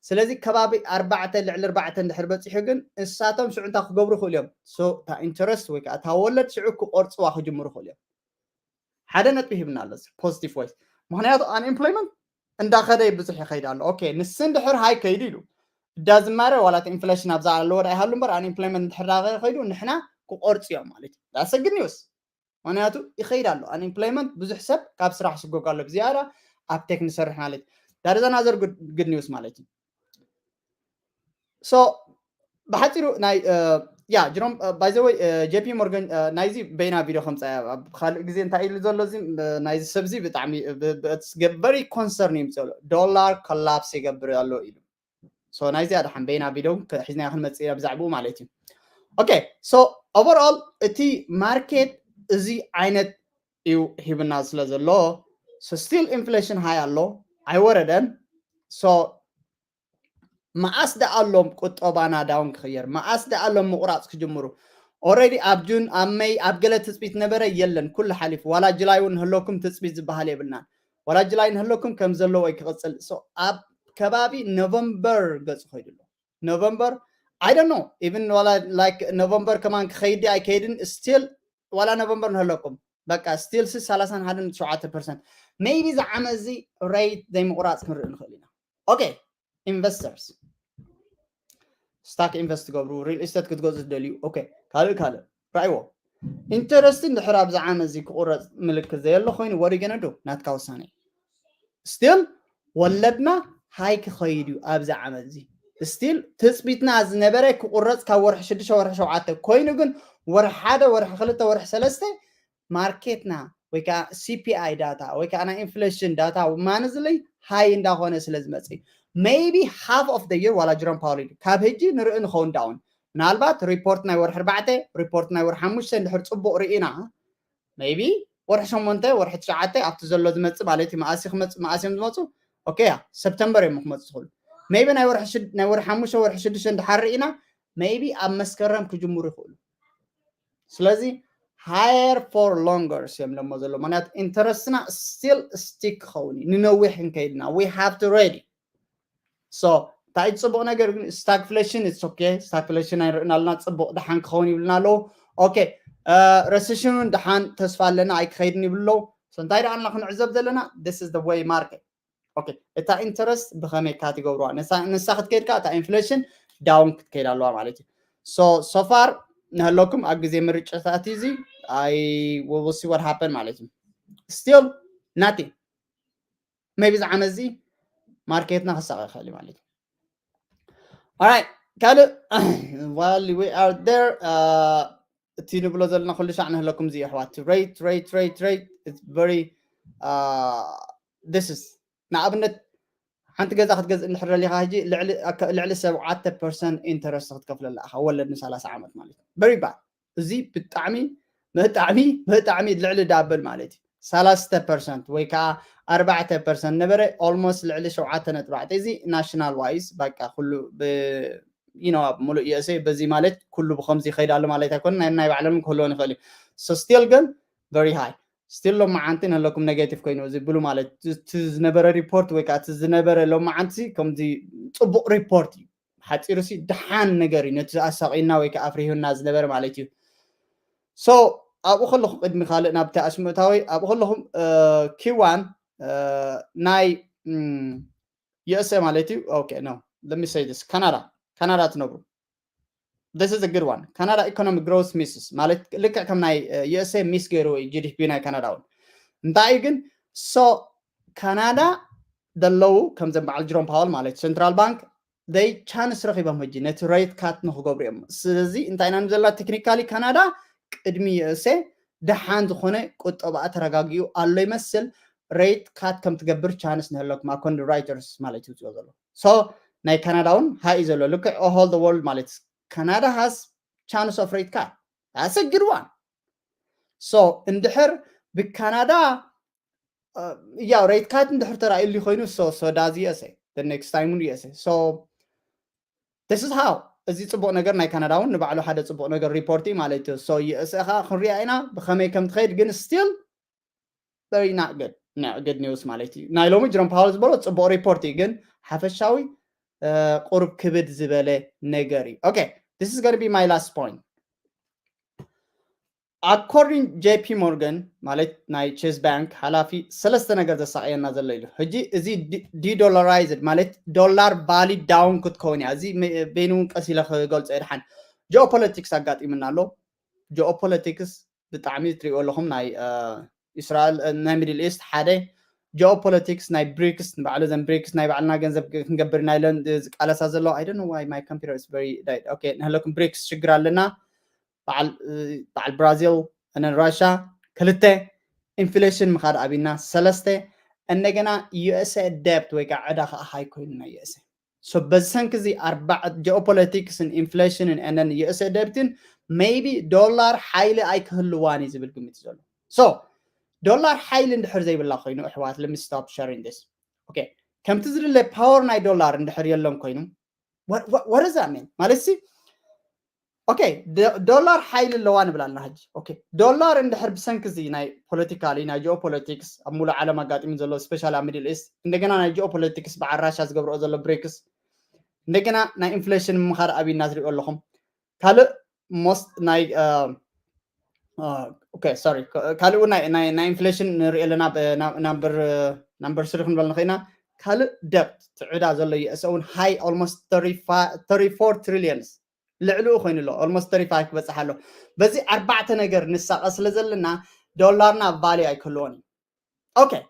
ስለዚ ከባቢ ኣርባዕተ ልዕሊ ኣርባዕተ እንድሕር በፂሑ ግን እሳቶም ሽዑ እንታይ ክገብሩ ይኽእሉ እዮም? እታ ኢንተረስት ወይ ከዓ እታ ወለድ ሽዑ ክቆርፅዋ ክጅምሩ ይኽእሉ እዮም። ሓደ ነጥቢ ሂብና ኣሎ ፖዚቲቭ ወይስ ምክንያቱ ኣንኤምፕሎይመንት እንዳኸደ ብዙሕ ይኸይድ ኣሎ። ኦኬ ንስ እንድሕር ሃይ ከይዱ ኢሉ እዳ ዝማረ ዋላ ኢንፍሌሽን ኣብዛ ኣለዎ ዳ ይሃሉ እምበር ኣንኤምፕሎይመንት እንድሕር ከይዱ ንሕና ክቆርፅ እዮም ማለት እዩ። ዳሰ ግድ ኒውስ ምክንያቱ ይኸይድ ኣሎ ኣንኤምፕሎይመንት ብዙሕ ሰብ ካብ ስራሕ ስጎግ ኣሎ ብዝያዳ ኣብ ቴክ ንሰርሕ ማለት ዳደዛ ናዘር ግድ ኒውስ ማለት እዩ። ሶ ብሓፂሩ ናይ ያ ጅሮም ባይዘወይ ጄፒ ሞርገን ናይዚ በይና ቪድዮ ከምፃ ካልእ ግዜ እንታይ ኢሉ ዘሎ እዚ ናይዚ ሰብዚ ብጣዕሚ very concern ይምፅእ ኣሎ ዶላር ኮላፕስ ይገብር ኣሎ ኢሉ ናይዚኣ ደሓን በይና ቪድዮ ሒዝና ክንመፅእ ኢና ብዛዕባኡ ማለት እዩ። ኦኬ ሶ ኦቨርኦል እቲ ማርኬት እዚ ዓይነት እዩ ሂብና ስለ ዘሎ ስቲል ኢንፍሌሽን ሃይ ኣሎ ኣይወረደን። ሶ መዓስ ደኣ ኣሎም ቁጠባና ዳውን ክኽየር መዓስ ደኣ ኣሎም ምቑራፅ ክጅምሩ ኦረዲ ኣብ ጁን ኣብ መይ ኣብ ገለ ትፅቢት ነበረ የለን ኩሉ ሓሊፉ ዋላ ጅላይ እውን ንህለኩም ትፅቢት ዝበሃል የብልናን ዋላ ጅላይ ንህለኩም ከም ዘለዎ ክቕፅል ኣብ ከባቢ ኖቨምበር ገፁ ከይዱ ኣሎ ኖቨምበር I don't know even ዋላ like ኖቨምበር ከማን ክኸይድ ኣይከይድን ስቲል ዋላ ኖቨምበር ንህለኩም በቃ ስቲል ሲ ሰላሳን ሓደን ሸውዓተ ፐርሰንት maybe ዝዓመት እዚ ሬት ዘይምቑራፅ ክንርኢ ንኽእል ኢና። ኦኬ ኢንቨስተርስ ስታክ ኢንቨስት ትገብሩ ሪል ስቴት ክትገዙ ትደልዩ ኦኬ ካልእ ካልእ ራእይዎ ኢንተረስት እንድሕር ኣብዚ ዓመት እዚ ክቁረፅ ምልክት ዘየሎ ኮይኑ ወዲ ገነዶ ናትካ ውሳነ ስቲል ወለድና ሃይ ክኸይድ እዩ ኣብዚ ዓመት እዚ ስቲል ትፅቢትና ዝነበረ ክቁረፅ ካብ ወርሒ ሽዱሽተ ወርሒ ሸውዓተ ኮይኑ ግን ወርሒ ሓደ ወርሒ ክልተ ወርሒ ሰለስተ ማርኬትና ወይ ከዓ ሲፒኣይ ዳታ ወይ ከዓ ናይ ኢንፍሌሽን ዳታ ማንዝለይ ሃይ እንዳኾነ ስለ ዝመፅእ maybe half of the year ዋላ ጅሮም ፓውል ኢሉ ካብ ህጂ ንርኢ ንኸውን ዳውን ምናልባት ሪፖርት ናይ ወርሒ ኣርባዕተ ሪፖርት ናይ ወርሒ ሓሙሽተ እንድሕር ፅቡቅ ርኢና maybe ወርሒ ሸሞንተ ወርሒ ትሽዓተ ኣብቲ ዘሎ ዝመፅእ ማለት እዩ መኣሲ ክመፅእ መኣሲ እዮም ዝመፁ ኦኬ ያ ሰፕተምበር እዮም ክመፁ ዝኽእሉ maybe ናይ ወርሒ ናይ ወርሒ ሓሙሽተ ወርሒ ሽዱሽተ እንድሓር ርኢና maybe ኣብ መስከረም ክጅምሩ ይኽእሉ ስለዚ higher for longer እዮም ለሞ ዘሎ ምክንያቱ ኢንተረስትና ስቲል ስቲክ ክኸውን እዩ ንነዊሕ ክንከይድና we have to ready so እንታይ ፅቡቅ ነገር ግን stagflation it's okay stagflation ኣይንርእና ኣለና ፅቡቅ ደሓን ክኸውን ይብልና ኣለዉ okay recession እውን ደሓን ተስፋ ኣለና ኣይክኸይድን ይብሉ ኣለዉ እንታይ ደኣ ኣለና ክንዕዘብ ዘለና this is the way market okay እታ ኢንተረስት ብኸመይ ካ ትገብርዋ ንሳ ክትከይድ ካ እታ ኢንፍሌሽን ዳውን ክትከይድ ኣለዋ ማለት እዩ so so far ንህለኩም ኣብ ግዜ ምርጫታት እዚ I will see what happen ማለት እዩ still nothing maybe ዝዓመት እዚ ማርኬትና ክሳቀ ይኽእል ማለት እዩ right ካልእ while we are there እቲ ንብሎ ዘለና ኩሉ ሻዕ ንህለኩም እዚ ኣሕዋት rate rate rate rate it's very this is ንኣብነት ሓንቲ ገዛ ክትገዝእ እንድሕር ደሊኻ ሕጂ ልዕሊ ሰብዓተ ፐርሰንት ኢንተረስት ክትከፍለላ ኢኻ ወለድ ንሰላሳ ዓመት ማለት እዩ very bad እዚ ብጣዕሚ ብጣዕሚ ብጣዕሚ ልዕሊ ዳብል ማለት እዩ ሰላስተ ፐርሰንት ወይ ከዓ ኣርባዕተ ፐርሰንት ነበረ almost ልዕሊ ሸውዓተ ነጥቢ ኣርባዕተ እዚ national wise በቃ ኩሉ you know ኣብ ሙሉእ USA በዚ ማለት ኩሉ ብከምዚ ይኸይድ ኣሎ ማለት ኣይኮነ ናይ ባዕሎም ክህልዎ ንኽእል እዩ so still ግን very high still ሎማዓንቲ ንህለኩም negative ኮይኑ እዚ ብሉ ማለት እቲ ዝነበረ ሪፖርት ወይ ከዓ እቲ ዝነበረ ሎማዓንቲ ከምዚ ፅቡቅ ሪፖርት እዩ ሓፂሩ ሲ ደሓን ነገር እዩ ነቲ ኣሳቂና ወይ ከዓ ኣፍሪሁና ዝነበረ ማለት እዩ so ኣብኡ ከለኹ ቅድሚ ካልእ ናብቲ ኣስምእታዊ ኣብኡ ከለኹም ኪዋን ናይ USA ማለት እዩ okay no let me say this ካናዳ ካናዳ ትነብሩ this is a good one ካናዳ economic growth misses ማለት ልክዕ ከም ናይ USA ሚስ ገይርዎ እዩ GDP ናይ ካናዳ እውን እንታይ እዩ ግን so ካናዳ ዘለዉ ከምዘም በዓል ጅሮም ፓወል ማለት central bank they chance ረኺቦም ሕጂ ነቲ rate cut ንክገብሩ እዮም ስለዚ እንታይ ኢና ዘለና technically ካናዳ ቅድሚ USA ደሓን ዝኾነ ቁጠባኣ ተረጋጊኡ ኣሎ ይመስል rate cut ከም ትገብር chance ንህለኩም according to Reuters ማለት ይውፅኦ ዘሎ so ናይ ካናዳ እውን ሃይ ዘሎ ልክዕ all the world ማለት ካናዳ has chance of rate cut that's a good one So እንድሕር ብካናዳ ያው rate cut እንድሕር ተራእዩሉ ኮይኑ so so does USA the next time USA so this is how እዚ ፅቡቕ ነገር ናይ ካናዳ እውን ንባዕሉ ሓደ ፅቡቕ ነገር report እዩ ማለት እዩ። So USA ከዓ ክንሪኣ ኢና ብኸመይ ከም ትኸይድ ግን still very not good not good news ማለት እዩ። ናይ ሎሚ ጀሮም ፓወል ዝበሎ ፅቡቕ report እዩ ግን ሓፈሻዊ ቁሩብ ክብድ ዝበለ ነገር እዩ። Okay, this is going to be my last point. According JP Morgan ማለት ናይ Chase Bank ሓላፊ ሰለስተ ነገር ዘሳቀየና ዘሎ ኢሉ። ሕጂ እዚ de-dollarized ማለት ዶላር value down ክትከውን እያ። እዚ በይኑ እውን ቀስ ኢለ ክገልጾ እየ። ድሓን geopolitics ኣጋጢምና ኣሎ። Geopolitics ብጣዕሚ ትሪእዎ ኣለኹም ናይ እስራኤል ናይ Middle East ሓደ geopolitics ናይ ብሪክስ ንባዕሉ ዘን ብሪክስ ናይ ባዕልና ገንዘብ ክንገብር ኢና ኢለን ዝቃለሳ ዘለዋ። I don't know why my computer is very died. Okay, ንህለኩም ብሪክስ ሽግር ኣለና። በዓል ብራዚል and Russia ክልተ ኢንፍሌሽን ምኻድ ኣብና ሰለስተ እንደገና USA debt ወይ ከዓ ዕዳ ከዓ ሃይ ኮይኑ ናይ USA so በዚ ሰንኪ እዚ ኣርባዕ geopolitics ን ኢንፍሌሽን ን and USA debt ን maybe ዶላር ሓይሊ ኣይክህልዋን እዩ ዝብል ግምት ዘሎ። So ዶላር ሓይሊ እንድሕር ዘይብላ ኮይኑ ኣሕዋት let me stop sharing this. Okay, ከምቲ ዝድለ power ናይ ዶላር እንድሕር የለን ኮይኑ what does that mean ማለት ሲ Okay, ዶላር ሓይሊ ኣለዋ ንብል ኣለና ሕጂ። Okay, ዶላር እንድሕር ብሰንኪ እዚ ናይ ፖለቲካሊ ናይ geopolitics ኣብ ሙሉእ ዓለም ኣጋጢሙ ዘሎ special ኣብ Middle East እንደገና ናይ geopolitics በዓል ራሻ ዝገብርኦ ዘሎ ብሪክስ እንደገና ናይ ኢንፍሌሽን ምኻድ ኣብና ትሪኦ ኣለኹም። ካልእ most ናይ okay sorry ካልእ እውን ናይ ኢንፍሌሽን ንሪኦ ኣለና። Number three ክንበል ንኽእና ካልእ debt ትዕዳ ዘሎ USA እውን high almost thirty-four trillions ልዕሊኡ ኮይኑ ኣሎ almost thirty-five ክበፅሕ ኣሎ። በዚ ኣርባዕተ ነገር ንሳቐ ስለ ዘለና ዶላርና value ኣይክህልዎን እዩ። Okay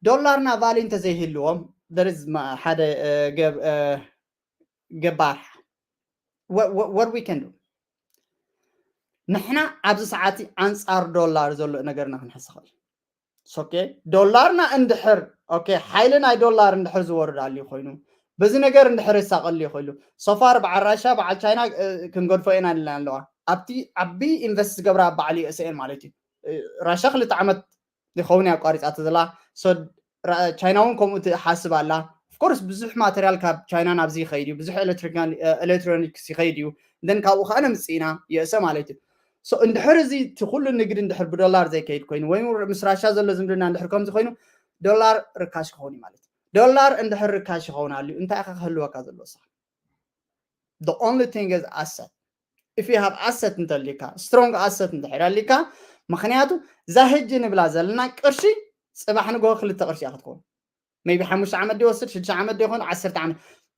ዶላርና value እንተዘይህልዎም there is ሓደ ገባር what we can do ንሕና ኣብዚ ሰዓት ኣንፃር ዶላር ዘሎ ነገርና ክንሕዝ ኽእል። Okay ዶላርና እንድሕር okay ሓይሊ ናይ ዶላር እንድሕር ዝወርድ ኣልዩ ኮይኑ በዚ ነገር እንድሕር ይሳቐል ይኽእሉ so far በዓል ራሻ በዓል ቻይና ክንገድፎ ኢና ንለን ኣለዋ ኣብቲ ዓቢ ኢንቨስት ዝገብራ በዓል USA ማለት እዩ። ራሻ ክልተ ዓመት ይኸውን እያ ኣቋሪፃቶ ዘላ። ቻይና እውን ከምኡ ትሓስብ ኣላ። Of course ብዙሕ ማተርያል ካብ ቻይና ናብዚ ይኸይድ እዩ ብዙሕ ኤሌክትሮኒክስ ይኸይድ እዩ። Then ካብኡ ከዓ ነምፅእ ኢና USA ማለት እዩ። So እንድሕር እዚ እቲ ኩሉ ንግዲ እንድሕር ብዶላር ዘይከይድ ኮይኑ ወይ ምስ ራሻ ዘሎ ዝምድና እንድሕር ከምዚ ኮይኑ ዶላር ርካሽ ክኸውን እዩ ማለት እዩ። ዶላር እንድሕር ርካሽ ይኸውን ኣልዩ እንታይ ኢኻ ክህልወካ ዘለዎ ንስኻ? The only thing is asset. If you have asset እንተሊካ strong asset እንድሕር ኣሊካ ምኽንያቱ እዛ ሕጂ ንብላ ዘለና ቅርሺ ፅባሕ ንግሆ ክልተ ቅርሺ እያ ክትከውን። Maybe ሓሙሽተ ዓመት ይወስድ ሽዱሽተ ዓመት ይኾን ዓሰርተ ዓመት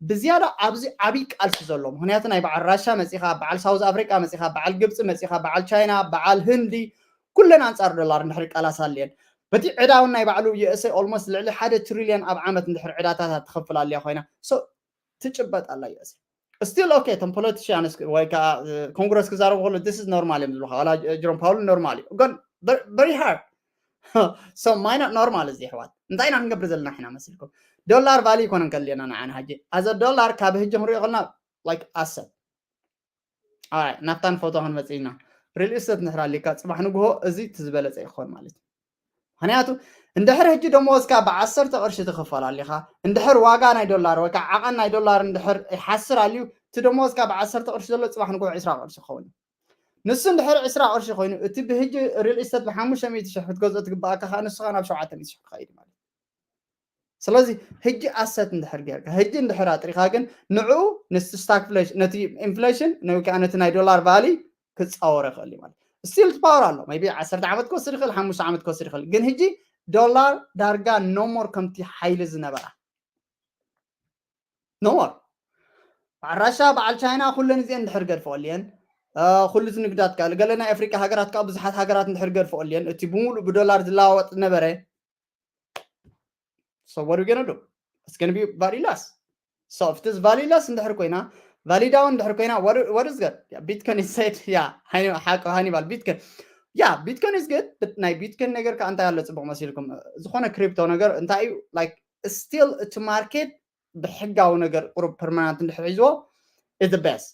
ብዝያዳ ኣብዚ ዓብይ ቃልሲ ዘሎ ምክንያቱ ናይ በዓል ራሻ መፂኻ በዓል ሳውዝ ኣፍሪቃ መፂኻ በዓል ግብፂ መፂኻ በዓል ቻይና በዓል ህንዲ ኩለን ኣንፃር ዶላር እንድሕር ይቃላሳ ኣለየን። በቲ ዕዳውን ናይ ባዕሉ USA almost ልዕሊ ሓደ ትሪልዮን ኣብ ዓመት እንድሕር ዕዳታት ትኸፍል ኣለያ ኮይና ትጭበጥ ኣላ USA። Still okay እቶም politicians ወይ ከዓ ኮንግረስ ክዛረቡ ከሎ this is normal እዮም ዝብሉ ዋላ ጀሮም ፓውል normal እዩ ግን very hard so ማይና normal እዚ ይሕዋት እንታይ ኢና ክንገብር ዘለና ሕና መሲልኩም ዶላር value ይኮነን ከልየና ንዓና ሕጂ as a dollar ካብ ሕጂ ክንሪኦ ከለና like asset ናብታን ፎቶ ክንመፅእ ኢና real estate እንድሕር ኣሊካ ፅባሕ ንግሆ እዚ እቲ ዝበለፀ ይኾን ማለት እዩ ምክንያቱ እንድሕር ሕጂ ደመወዝካ ብዓሰርተ ቅርሺ ትኽፈል ኣሊኻ እንድሕር ዋጋ ናይ ዶላር ወይ ከዓ ዓቐን ናይ ዶላር እንድሕር ይሓስር ኣልዩ እቲ ደመወዝካ ብዓሰርተ ቅርሺ ዘሎ ፅባሕ ንግሆ ዕስራ ቅርሺ ክኸውን እዩ ንሱ እንድሕር ዕስራ ቅርሺ ኮይኑ እቲ ብሕጂ real estate ብሓሙሽተ ሚእቲ ሽሕ ክትገዝኦ ትግባኣካ ከዓ ንስኻ ናብ ሸውዓተ ሚእቲ ሽሕ ክኸይድ ማለት እዩ ስለዚ ሕጂ ኣሰት እንድሕር ጌርካ ሕጂ እንድሕር ኣጥሪኻ ግን ንዕኡ ንስታክፍሌሽን ነቲ ኢንፍሌሽን ወይ ከዓ ነቲ ናይ ዶላር value ክፃወሮ ይኽእል እዩ ማለት still power ኣሎ maybe ዓሰርተ ዓመት ክወስድ ይኽእል ሓሙሽተ ዓመት ክወስድ ይኽእል ግን ሕጂ ዶላር ዳርጋ no more ከምቲ ሓይሊ ዝነበራ no more በዓል ራሻ በዓል ቻይና ኩለን እዚአን እንድሕር ገድፈኦ ኣልየን ኩሉ እዚ ንግዳት ከዓ ገለ ናይ ኣፍሪቃ ሃገራት ከዓ ብዙሓት ሃገራት እንድሕር ገድፈኦ ኣልየን እቲ ብምሉእ ብዶላር ዝለዋወጥ ነበረ So what are we gonna do? It's gonna be valueless. So if this valueless እንድሕር ኮይና value down እንድሕር ኮይና what is good? Bitcoin is said yeah ሓቂ ሃኒባል Bitcoin yeah Bitcoin is good but ናይ Bitcoin ነገር ከዓ እንታይ ኣሎ ፅቡቅ መሲልኩም ዝኾነ ክሪፕቶ ነገር እንታይ እዩ like still እቲ ማርኬት ብሕጋዊ ነገር ቁሩብ ፐርማናንት እንድሕር ሒዝዎ is the best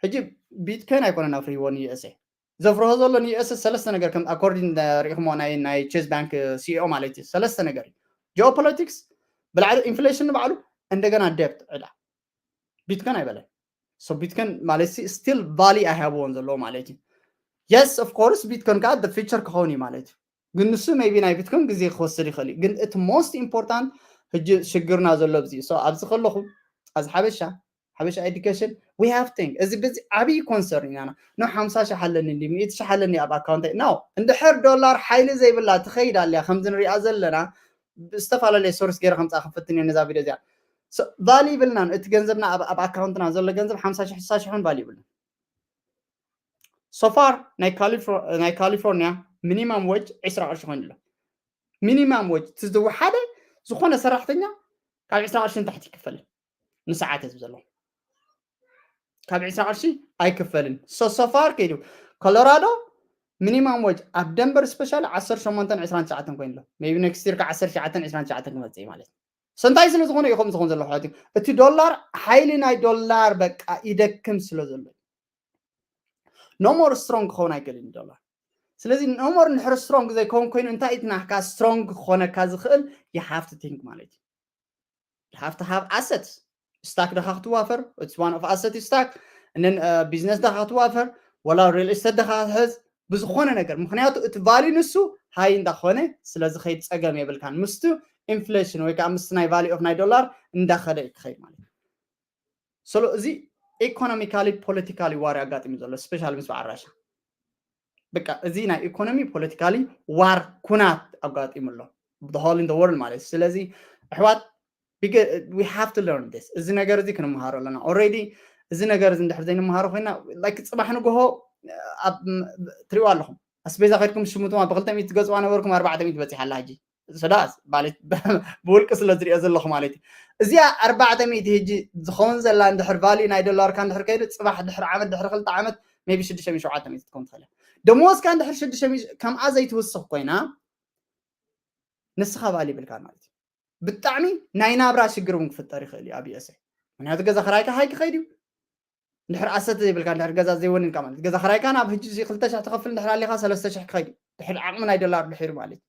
ሕጂ ቢትኮይን ኣይኮነን ኣፍሪዎ ን USA ዘፍርሆ ዘሎ ንዩኤስ ሰለስተ ነገር ከም ኣኮርዲን ሪኢኹሞ ናይ ናይ ቼዝ ባንክ ሲኢኦ ማለት እዩ። ሰለስተ ነገር እዩ። ጂኦፖለቲክስ ብላዕሊ ኢንፍሌሽን ንባዕሉ፣ እንደገና ደብት ዕዳ። ቢትኮን ኣይበለን። ሶ ቢትኮን ማለት ሲ ስቲል ቫሊ ኣይሃብዎን ዘለዎ ማለት እዩ። የስ ኦፍ ኮርስ ቢትኮን ከዓ ፊቸር ክኸውን እዩ ማለት እዩ። ግን ንሱ ሜቢ ናይ ቢትኮን ግዜ ክወስድ ይኽእል እዩ። ግን እቲ ሞስት ኢምፖርታንት ሕጂ ሽግርና ዘሎ ብዚ ሶ ኣብዚ ከለኹ ኣብዚ ሓበሻ ሓበሻ ኤዱኬሽን ዊ ሃቭ ቲንግ እዚ በዚ ዓብዪ ኮንሰርን ኢና። ኖ ሓምሳ ሺሕ ኣለኒ እንዲ ሚእቲ ሺሕ ኣለኒ ኣብ ኣካውንተይ ኖ። እንድሕር ዶላር ሓይሊ ዘይብላ ትኸይድ ኣልያ ከምዚ ንሪኣ ዘለና ብዝተፈላለየ ሶርስ ገይረ ከምፃ ክፍትን እየ ነዛ ቪድዮ እዚኣ። ቫሊብልና እቲ ገንዘብና ኣብ ኣካውንትና ዘሎ ገንዘብ ሓምሳ ሺሕ ስሳ ሺሕ እውን ቫሊብልና። ሶፋር ናይ ካሊፎርኒያ ሚኒማም ወጅ ዕስራ ቅርሺ ኮይኑ ኣሎ። ሚኒማም ወጅ እቲ ዝወሓደ ዝኾነ ሰራሕተኛ ካብ ዕስራ ቅርሺ ንታሕቲ ይክፈልን ንሰዓት ህዝቢ ዘሎ ካብ ዕስራ ቅርሺ ኣይክፈልን። ሶፋር ከይዱ ኮሎራዶ ሚኒማም ወጅ ኣብ ደንበር ስፔሻል ዓሰርተ ሸሞንተን ዕስራን ትሽዓተን ኮይኑ ኣሎ። ሜቢ ኔክስት ይር ካብ ዓሰርተ ትሽዓተን ዕስራን ትሽዓተን ክመፅእ እዩ ማለት እዩ። ሰንታይ ስለ ዝኾነ እዩ ከምኡ ዝኸውን ዘሎ ኣሕዋት። እቲ ዶላር ሓይሊ ናይ ዶላር በቃ ይደክም ስለ ዘሎ ኖሞር ስትሮንግ ክኸውን ኣይክእልን እዩ ዶላር። ስለዚ ኖሞር እንድሕር ስትሮንግ ዘይከውን ኮይኑ እንታይ እቲ ናህካ ስትሮንግ ክኾነካ ዝኽእል you have to think ማለት እዩ። You have to have assets። ስታክ ደኻ ክትዋፈር it's one of asset ስታክ እንን ቢዝነስ ደኻ ክትዋፈር ወላ ሪል ስቴት ደኻ ክትሕዝ ብዝኾነ ነገር ምክንያቱ እቲ ቫሊ ንሱ ሃይ እንዳኾነ ስለዚ ከይድ ፀገም የብልካን ምስቲ ኢንፍሌሽን ወይ ከዓ ምስቲ ናይ ቫሊ ኦፍ ናይ ዶላር እንዳኸደ እዩ ክኸይድ ማለት እዩ። ስለ እዚ ኢኮኖሚካሊ ፖለቲካሊ ዋር ኣጋጢሙ ዘሎ ስፔሻሊ ምስ በዓል ራሻ በቃ እዚ ናይ ኢኮኖሚ ፖለቲካሊ ዋር ኩናት ኣጋጢሙ ኣሎ the whole in the world ማለት እዩ። ስለዚ ኣሕዋት we have to learn this እዚ ነገር እዚ ክንመሃሮ ኣለና። ኦልሬዲ እዚ ነገር እዚ እንድሕር ዘይንመሃሮ ኮይና ላይክ ፅባሕ ንግሆ ትሪዋ ኣለኹም ኣስቤዛ ከድኩም ሽምትማ ብክልተ ሚእቲ ትገፅዋ ነበርኩም ኣርባዕተ ሚእቲ በፂሓ ኣላ ሕጂ ሰዳስ ማለት ብውልቂ ስለ ዝሪኦ ዘለኹ ማለት እዩ። እዚኣ ኣርባዕተ ሚእቲ ሕጂ ዝኸውን ዘላ እንድሕር ቫልዩ ናይ ዶላርካ እንድሕር ከይዱ ፅባሕ ድሕሪ ዓመት ድሕሪ ክልተ ዓመት ሜቢ ሽዱሽተ ሚእቲ ሸውዓተ ሚእቲ ትከውን ትኽእል እያ። ደሞዝካ እንድሕር ሽዱሽተ ሚእቲ ከምኣ ዘይትውስኽ ኮይና ንስኻ ቫልዩ ይብልካ ማለት እዩ። ብጣዕሚ ናይ ናብራ ሽግር እውን ክፍጠር ይኽእል እዩ ኣብ ዩኤስኤ ምክንያቱ ገዛ ክራይካ ሃይ ክኸይድ እዩ። እንድሕር ኣሰት ዘይብልካ እንድሕር ገዛ ዘይወንንካ ማለት ገዛ ክራይካ ናብ ሕጂ እዚ ክልተ ሽሕ ትኸፍል እንድሕር ኣሊኻ ሰለስተ ሽሕ ክኸይድ እዩ። ድሕሪ ዓቕሚ ናይ ዶላር ድሒሩ ማለት እዩ።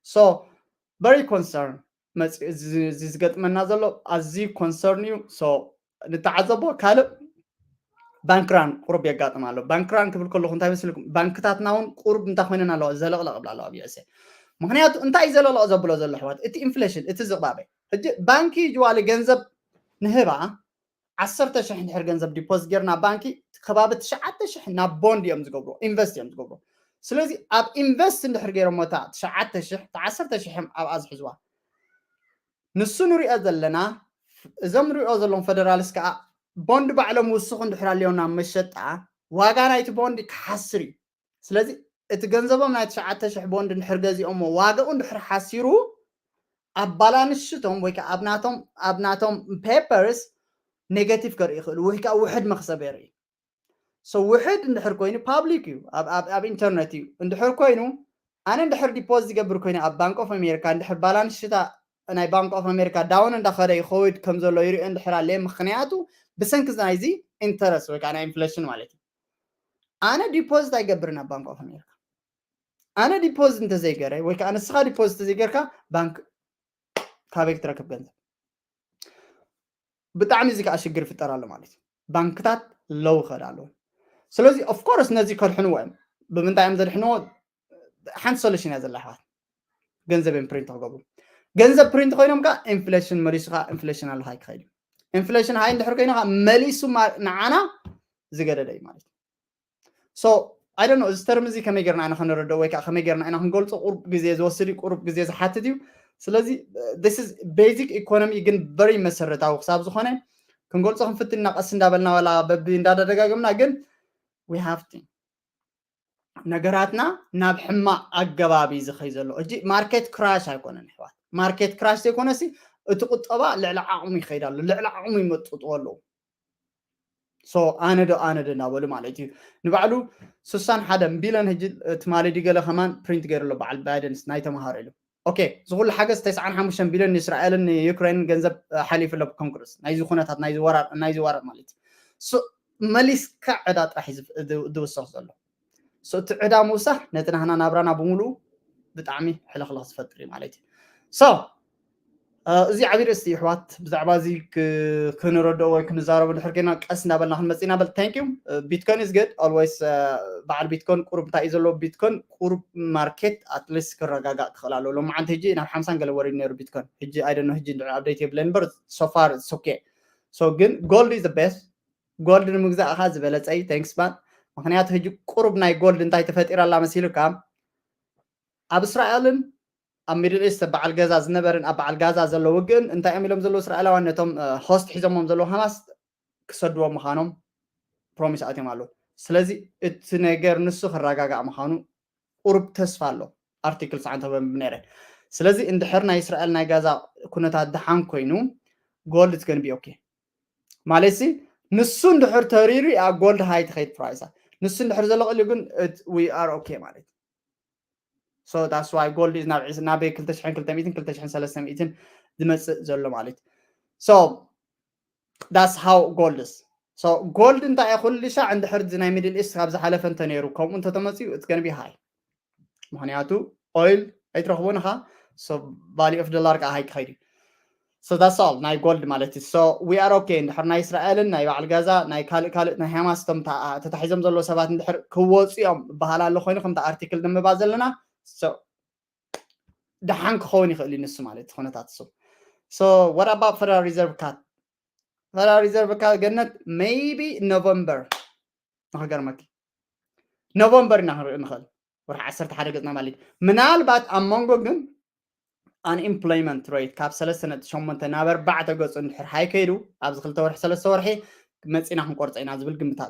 So very concern መፂኡ እዚ ዝገጥመና ዘሎ ኣዝዩ ኮንሰርን እዩ። ንተዓዘቦ ካልእ ባንክራን ቁሩብ የጋጥም ኣሎ። ባንክራን ክብል ከለኹ እንታይ መስልኩም? ባንክታትና እውን ቁሩብ እንታይ ኮይነን ኣለዋ ዘለቕለቕ ብላ ኣለዋ ኣብ ዩኤስኤ። ምክንያቱ እንታይ እዩ ዘለቕለቕ ዘብሎ ዘሎ ኣሕዋት? እቲ ኢንፍሌሽን እቲ ዝቕባበ ሕጂ ባንኪ ጅዋሊ ገንዘብ ንህባ ዓሰርተ ሽሕ እንድሕር ገንዘብ ዲፖዚት ጌርና ባንኪ ከባቢ ትሽዓተ ሽሕ ናብ ቦንድ እዮም ዝገብሩ ኢንቨስት እዮም ዝገብሩ። ስለዚ ኣብ ኢንቨስት እንድሕር ገይሮሞ እታ ትሽዓተ ሽሕ እታ ዓሰርተ ሽሕ እዮም ኣብኣ ዝሕዝዋ። ንሱ ንሪኦ ዘለና እዞም ንሪኦ ዘለዎም ፈደራልስ ከዓ ቦንድ ባዕሎም ውስኹ እንድሕር ኣለዮም ናብ መሸጣ ዋጋ ናይቲ ቦንድ ክሓስር እዩ። ስለዚ እቲ ገንዘቦም ናይ ትሽዓተ ሽሕ ቦንድ እንድሕር ገዚኦሞ ዋጋኡ እንድሕር ሓሲሩ ኣብ ባላንስ ሽቶም ወይ ከዓ ኣብ ናቶም ኣብ ናቶም ፔፐርስ ኔጋቲቭ ከርኢ ይኽእሉ ወይ ከዓ ውሕድ መክሰብ የርኢ። So ውሕድ እንድሕር ኮይኑ ፓብሊክ እዩ ኣብ ኢንተርነት እዩ እንድሕር ኮይኑ ኣነ እንድሕር ዲፖዝ ዝገብር ኮይኑ ኣብ ባንክ ኦፍ ኣሜሪካ እንድሕር ባላንስ ሽታ ናይ ባንክ ኦፍ ኣሜሪካ ዳውን እንዳኸደ ይኸውድ ከም ዘሎ ይሪኦ እንድሕር ኣለ ምክንያቱ ብሰንኪ ናይዚ ኢንተረስት ወይ ከዓ ናይ ኢንፍሌሽን ማለት እዩ። ኣነ ዲፖዚት ኣይገብርን ኣብ ባንክ ኦፍ ኣሜሪካ ኣነ ዲፖዚት እንተዘይገረ ወይ ከዓ ንስኻ ዲፖዚት ተዘይገርካ ባንክ ካበይ ክትረክብ ገንዘብ ብጣዕሚ እዚ ከዓ ሽግር ይፍጠር ኣሎ ማለት እዩ። ባንክታት ለው ይኸድ ኣለዎ። ስለዚ ኦፍኮርስ ነዚ ከድሕንዎ እዮም። ብምንታይ እዮም ዘድሕንዎ? ሓንቲ ሶሉሽን እያ ዘላ ኣሕዋት፣ ገንዘብ እዮም ፕሪንት ክገብሩ። ገንዘብ ፕሪንት ኮይኖም ከዓ ኢንፍሌሽን መሊሱ ከዓ ኢንፍሌሽን ኣለካ ይክኸይድ እዩ። ኢንፍሌሽን ሃይ እንድሕር ኮይኑ ከዓ መሊሱ ንዓና ዝገደደ እዩ ማለት እዩ። So I don't know እዚ ተርም እዚ ከመይ ጌርና ኢና ክንረድኦ ወይ ከዓ ከመይ ጌርና ኢና ክንገልፆ ቁሩብ ግዜ ዝወስድ እዩ፣ ቁሩብ ግዜ ዝሓትት እዩ። ስለዚ this is basic economy ግን very መሰረታዊ ክሳብ ዝኾነ ክንገልፆ ክንፍትን ኢና ቀስ እንዳበልና ዋላ በቢ እንዳደጋገምና ግን we have to ነገራትና ናብ ሕማቕ ኣገባብ እዩ ዝኸይ ዘሎ። እጂ ማርኬት ክራሽ ኣይኮነን ኣሕዋት፣ ማርኬት ክራሽ ዘይኮነሲ እቲ ቁጠባ ልዕሊ ዓቕሙ ይኸይድ ኣሎ፣ ልዕሊ ዓቕሙ ይመጥጥዎ ኣለዉ። So ኣነ ዶ ኣነ ዶ እናበሉ ማለት እዩ። ንባዕሉ ስሳን ሓደ ቢልዮን ሕጂ ትማሊ ድዩ ገለ ከማን ፕሪንት ገይሩ ኣሎ በዓል ባይደንስ ናይ ተምሃሮ ኢሉ። ኦኬ እዚ ኩሉ ሓገዝ ተስዓን ሓሙሽተን ቢልዮን ንእስራኤልን ንዩክሬንን ገንዘብ ሓሊፉ ኣሎ ብኮንግረስ ናይዚ ኩነታት ናይዚ ወራር ናይዚ ወራር ማለት እዩ። መሊስካ ዕዳ ጥራሕ እዩ ዝፍ- ዝ- ዝውሰኽ ዘሎ። So እቲ ዕዳ ምውሳኽ ነቲ ናህና ናብራና ብምሉኡ ብጣዕሚ ሕልኽልኽ ዝፈጥር እዩ ማለት እዩ። So እዚ ዓብዪ ርእስቲ እዩ ኣሕዋት። ብዛዕባ እዚ ክንረድኦ ወይ ክንዛረቡ ድሕር ኮይና ቀስ እንዳበልና ክንመፅእ ኢና። በል thank you። Bitcoin is good always። በዓል ቢትኮን ቁሩብ እንታይ እዩ ዘለዎ? ቢትኮን ቁሩብ ማርኬት ኣትሊስት ክረጋጋእ ክኽእል ኣለዎ። ሎማዓንቲ ሕጂ ናብ ሓምሳን ገለ ወሪዱ ነይሩ ቢትኮን። ሕጂ I don't know ሕጂ እንድዒ ኣፕዴት የብለኒ እምበር so far it's okay። So ግን gold is the best። ጎልድ ንምግዛእ ኻ ዝበለፀ እዩ። Thanks man። ምክንያቱ ሕጂ ቁሩብ ናይ ጎልድ እንታይ ተፈጢራ ኣላ መሲሉካ? ኣብ እስራኤልን ኣብ ሚድል ኢስት በዓል ገዛ ዝነበርን ኣብ በዓል ጋዛ ዘሎ ውግእን እንታይ እዮም ኢሎም ዘለዉ እስራኤላውያን ነቶም ሆስት ሒዞሞም ዘለዉ ሃማስ ክሰድዎም ምዃኖም ፕሮሚስ ኣትዮም ኣለዉ። ስለዚ እቲ ነገር ንሱ ክረጋጋእ ምዃኑ ቁሩብ ተስፋ ኣሎ። ኣርቲክል ሰዓን ተበንብ ነይረ። ስለዚ እንድሕር ናይ እስራኤል ናይ ጋዛ ኩነታት ደሓን ኮይኑ ጎልድ ትገንቢ ኦኬ ማለት ሲ ንሱ እንድሕር ተሪሩ እያ ጎልድ ሃይ ትኸይድ ፕራይሳ። ንሱ እንድሕር ዘሎ ቀልዩ ግን we are okay ማለት። So that's why gold is ናብ ናበይ ክልተ ሽሕን ክልተ ሚእትን ክልተ ሽሕን ሰለስተ ሚእትን ዝመፅእ ዘሎ ማለት። So that's how gold is። So ጎልድ እንታይ እዩ ኩሉ ሻዕ እንድሕር እዚ ናይ ሚድል ኢስት ካብ ዝሓለፈ እንተነይሩ ከምኡ እንተተመፅኡ it's gonna be high። ምክንያቱ ኦይል ኣይትረኽቦን ኢኻ። So value of dollar ከዓ ሃይ ክኸይድ እዩ። So that's all ናይ ጎልድ ማለት እዩ። So we are okay። እንድሕር ናይ እስራኤልን ናይ በዓል ጋዛ ናይ ካልእ ካልእ ናይ ሃማስ ቶም ተታሒዞም ዘለዉ ሰባት እንድሕር ክወፁ እዮም በሃል ኣሎ ኮይኑ ከምቲ ኣርቲክል ንምባ ዘለና ደሓን ክኸውን ይኽእል እዩ ንሱ ማለት ኩነታት እሱ። So what about Federal Reserve cut? Federal Reserve cut ገነት maybe ኖቨምበር ንክገርመኪ ኖቨምበር ኢና ክንርኢ ንኽእል። ወርሒ ዓሰርተ ሓደ ገፅና ማለት ምናልባት ኣብ መንጎ ግን unemployment rate ካብ ሰለስተ ነጥቢ ሸሞንተ ናብ ኣርባዕተ ገፁ እንድሕር ሃይ ከይዱ ኣብዚ ክልተ ወርሒ ሰለስተ ወርሒ መፂና ክንቆርፀ ኢና ዝብል ግምት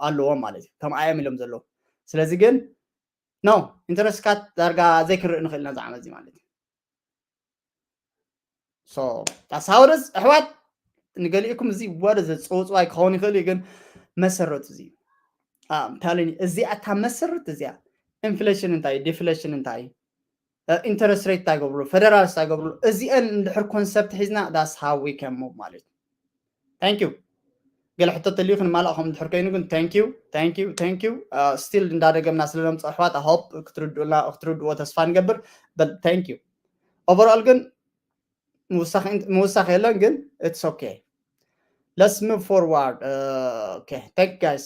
ኣለዎም ማለት እዩ። ከም ኣዮም ኢሎም ዘለዉ። ስለዚ ግን no interest cut ዳርጋ ዘይክንርኢ ንኽእል ኢና ዝዓመት እዚ ማለት እዩ። So that's how it is ኣሕዋት። ንገሊእኩም እዚ ወደ ዘፅውፅዋይ ክኸውን ይኽእል እዩ ግን መሰረቱ እዚ እዚኣ እታ መሰረት እዚኣ ኢንፍሌሽን እንታይ ዲፍሌሽን እንታይ ኢንተረስት ሬት እንታይ ገብርሉ ፌደራልስ እንታይ ገብርሉ እዚአን እንድሕር ኮንሰፕት ሒዝና that's how we can move ማለት እዩ። Thank you። ገለ ሕቶ ተልዩ ክንማልእ ከም እንድሕር ኮይኑ ግን thank you thank you thank you። Still እንዳደገምና ስለ ነምፅኦ ኣሕዋት I hope ክትርድኡና ክትርድእዎ ተስፋ ንገብር። But thank you። Overall ግን ምውሳኽ የለን ግን it's okay። Let's move forward። Okay thank you guys።